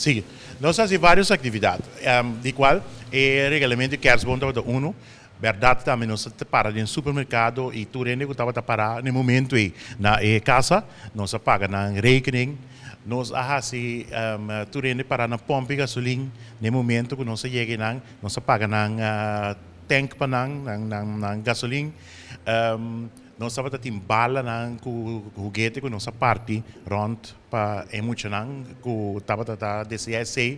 Si, nos a hasi varios actividad, di cual e regalamento di kerstboom tabata uno. Berdad tambe nos a para den supermercado y tur hende cu tabata para na e momento ey na e casa, nos a paga nan rekening. Nos a hasi tur hende para na pomp di gasolin na e momento cu nos a yega eynan, nos a paga nan tank pa nan, nan gasolin. Nos tabata tin balanan cu hugete cu nos a parti rond pa e muchanan cu tabata ta desea esey.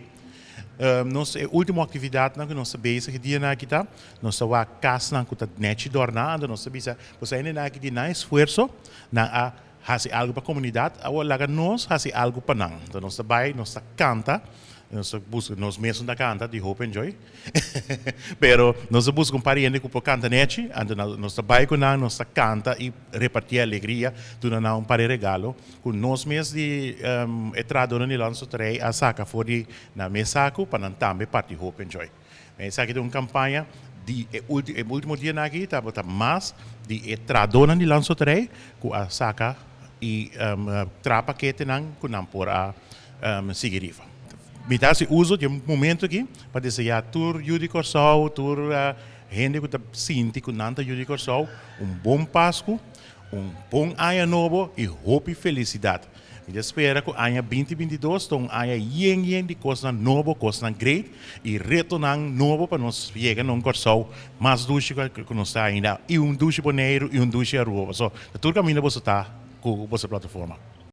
Nos e ultimo actividadnan cu nos ta bezig e dianan aki ta, nos ta wak casnan cu ta nechi dorna, anto nos ta bisa, pues e hendenan aki di nan esfuerzo nan a haci algo pa comunidad, awor laga nos haci algo pa nan. Anto nos ta bay, nos ta canta, nos ta busca, nos mesun ta canta di Hope and Joy, pero nos ta busca un par di hende cu por canta nechi, anto nos ta bay cu nan, nos ta canta y reparti alegria, duna nan un par di regalo. Ku nos mes di e trahadónan di Landslotterij a saka for di nan mes saku pa nan tambe parti hopi enjoy. Esaki ta un kampaña di e e ultimo dianan aki tabata mas di e trahadónan di Landslotterij ku a saka i traha paketenan ku nan por a sigui rifa. Mi ta hasi uso di e momento aki pa deseá tur yu di Kòrsou, tur hende ku ta sinti ku nan ta yu di Kòrsou un bon Pasku. Un bon aña nobo y hopi felicidad. Mi ta spera cu aña 2022 ta un aña yen yen di cosnan nobo, cosnan great y retonan nobo pa nos yega na un Corsou mas dushi cu nos ta ainda y un dushi Boneiru y un dushi Aruba. Paso ta tur caminda boso ta cu boso plataforma.